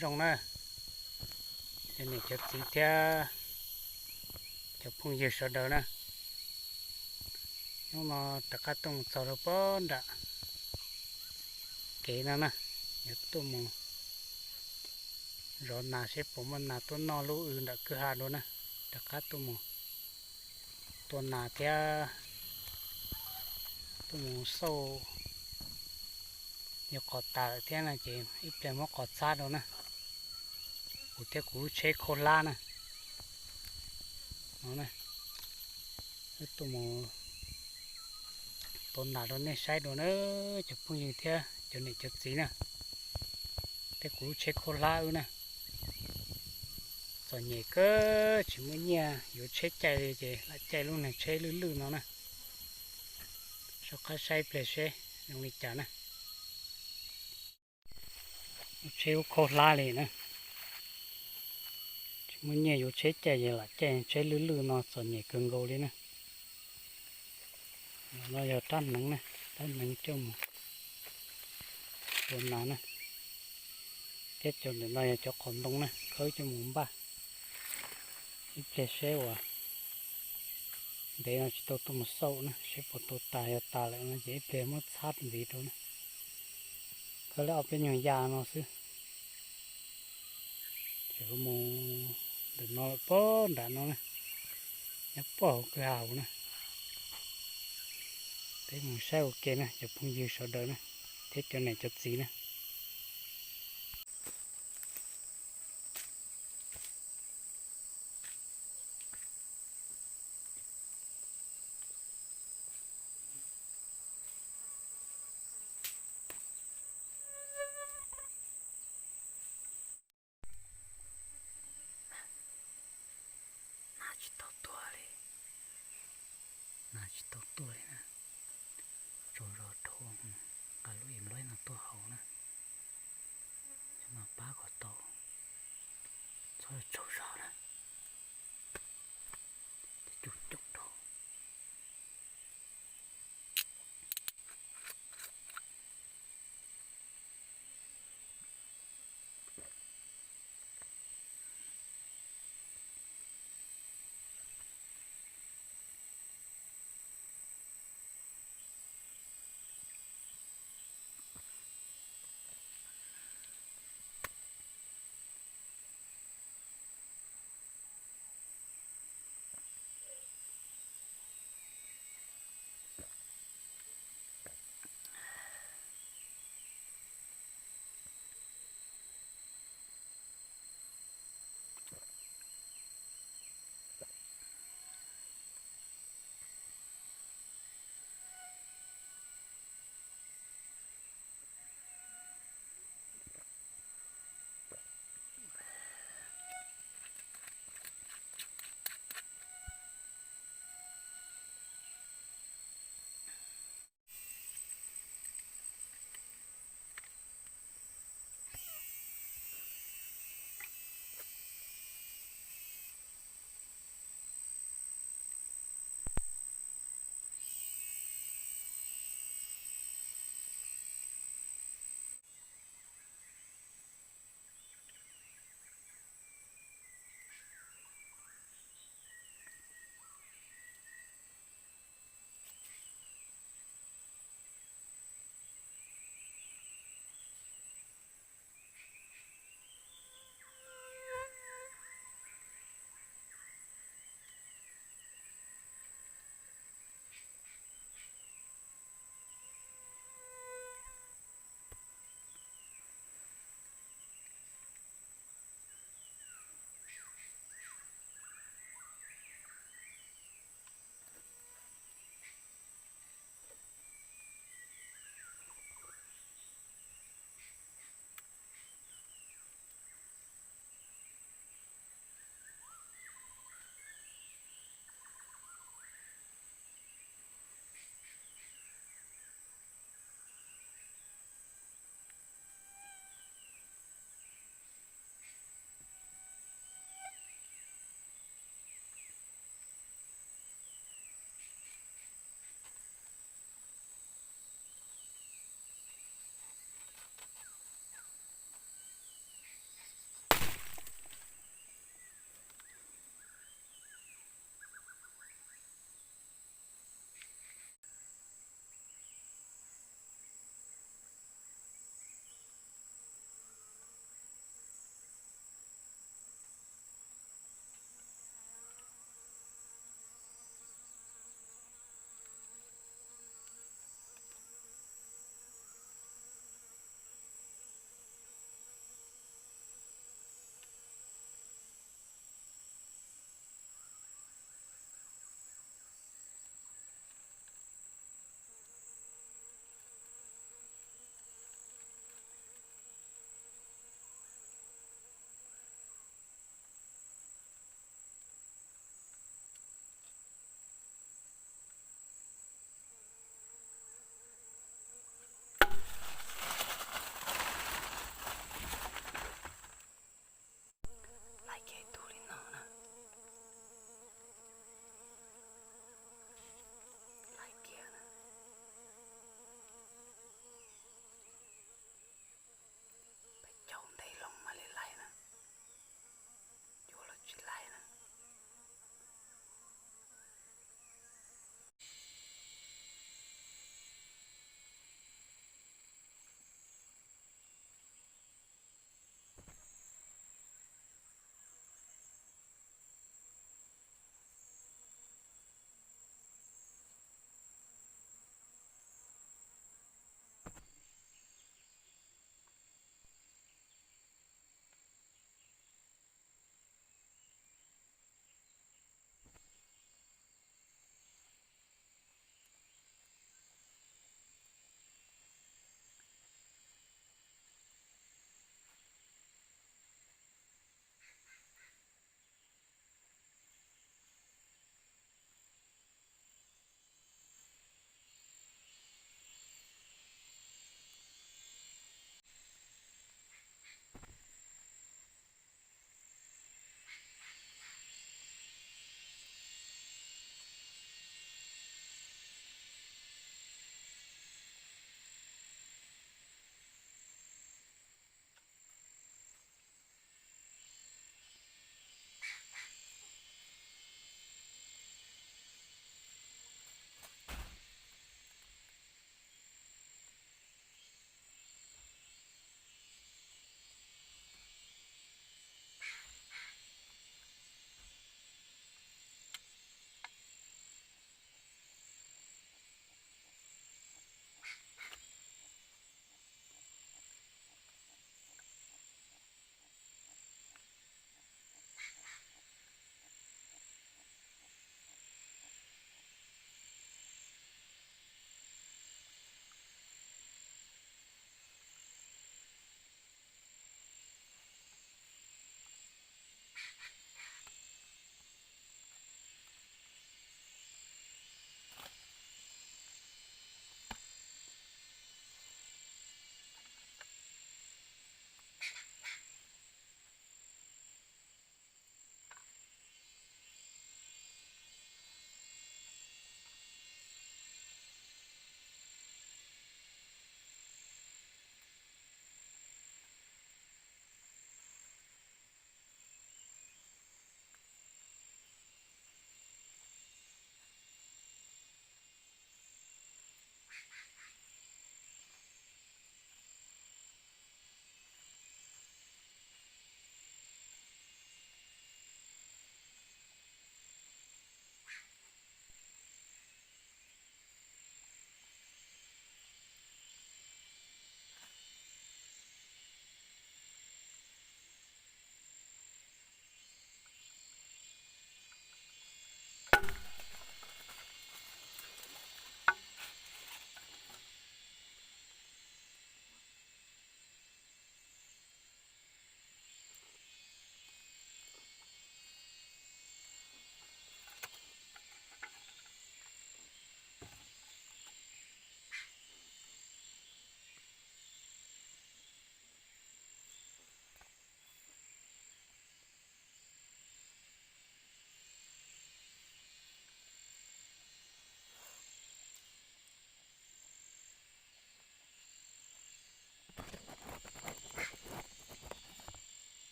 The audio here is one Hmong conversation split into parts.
Zoo na, cov niam cov txiv thiab cov phooj ywg sawv daws na, hnub no rov qab tuaj mus txog rau pem nram kev no na, yuav tuaj mus zov nas seb puas muaj nas tuaj noj lub w nram kwj ha dua na. Rov qab tuaj mus tua nas thiab tuaj mus xauj, yog qos tas lawm thiab no ces ib pliag muab qos txhab rau na. Kuv thiab kuv lub tsheb khaub hlab na, no na, wb tuaj mus tua nas rau nej saib dua na, cov phooj ywg thiab cov niam cov txiv na, thiab kuv lub tsheb khaub hlab wb na. Txom nyem kawg tsis muaj nyiaj yuav tsheb caij li ces lam caij lub niag tsheb lwj lwj no na. Soj qab saib pliag seb zoo li cas na. Lub tsheb ub khaub hlab li na, tsis muaj nyiaj yuav tsheb caij ces lam caij tsheb lwj lwj no, txom nyem kawg nkaus li na. No yog rab hneev na, rab hneev coj mus tua nas na, thiab cov ntawm no yog cov qos ntoo na, khawb coj mus npaj. Ib pliag seb uas ntev no tsis tau tuaj mus xauj na, seb puas tua tas, yog tas lawm no ces ib pliag muab txhab ntxiv rau na. Khawb li ob peb nyuag ya no xwb. Ces mus ntawm no lawm pem nram no na, nyob pem hauv kwj ha hauv na. Peb mus saib ua ke na cov phooj ywg sawv daws na, thiab cov niam cov txiv na. Nas tsis tau tuaj li, nas tsis tau tuaj li na. Tsaug zog dhau, nqa lub im loj no tuaj haus na. Cov no pab kom tau, txhob tsaug zog na. Cov cug coom dhau.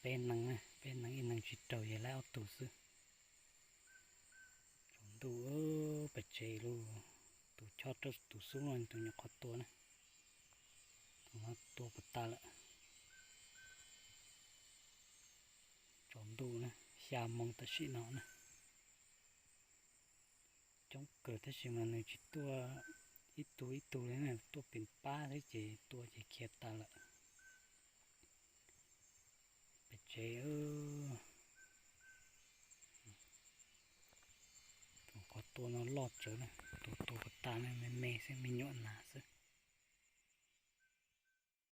Peb neeg, peb neeg ib neeg tsis raug yog lawv ob tug xwb. Tsaus ntuj, pem tsev lub, tus chob rau tus xub no tus nyuam qhuav tua na, tus no tua puas tas lawm. Tsaus ntuj na, xya moo tam sim no na. Coob kawg tab sis mas nws tsis tuaj ib tug ib tug li na, tuaj pem pab thiab ces tua ces khiav tas lawm. Pem tsev, tus qhuav tua no loj tsawv na, tus tua puas tas na, me me xwb, me nyuam nas xwb.